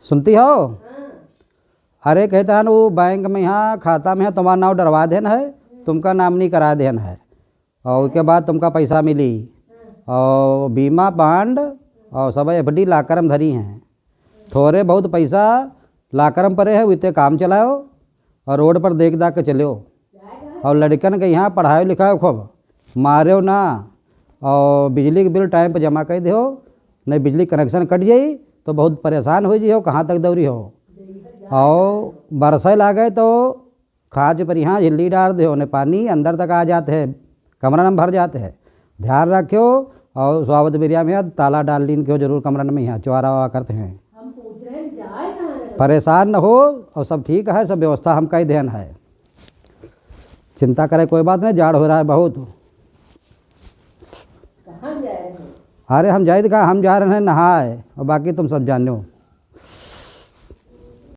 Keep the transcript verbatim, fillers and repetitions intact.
सुनती हो? अरे कहत हन, वो बैंक में यहाँ खाता में है, तुम्हारा नाम डरवा देन है, तुमका नामनी करा देन है, और उसके बाद तुमका पैसा मिली, और बीमा बॉन्ड और सब एफ डी लाकर में धरी हैं। थोड़े बहुत पैसा लाकर में पड़े है, उते काम चलाओ और रोड पर देख दाख के चलो। और लड़कन के यहाँ पढ़ाओ लिखाओ खूब, मारो ना, और बिजली के बिल टाइम पर जमा कर दो, नहीं बिजली कनेक्शन कट जाई तो बहुत परेशान हो जी हो, कहाँ तक दौड़ी हो। और बरसे लागे तो खाच पर यहाँ झिल्ली डाल दो, नहीं पानी अंदर तक आ जाते हैं, कमरा में भर जाते हैं। ध्यान रखो और सोवत बेरिया में ताला डाल लीन के जरूर कमरन में यहाँ चुआरा हुआ करते हैं। हम पूछ रहे हैं, जाए कहाँ है? परेशान न हो, और सब ठीक है, सब व्यवस्था हम कई देन है। चिंता करे कोई बात नहीं, जाड़ हो रहा है बहुत। कहाँ जा रहे हैं? अरे हम जाइत का, हम जा रहे हैं नहाए, और बाकी तुम सब जानो।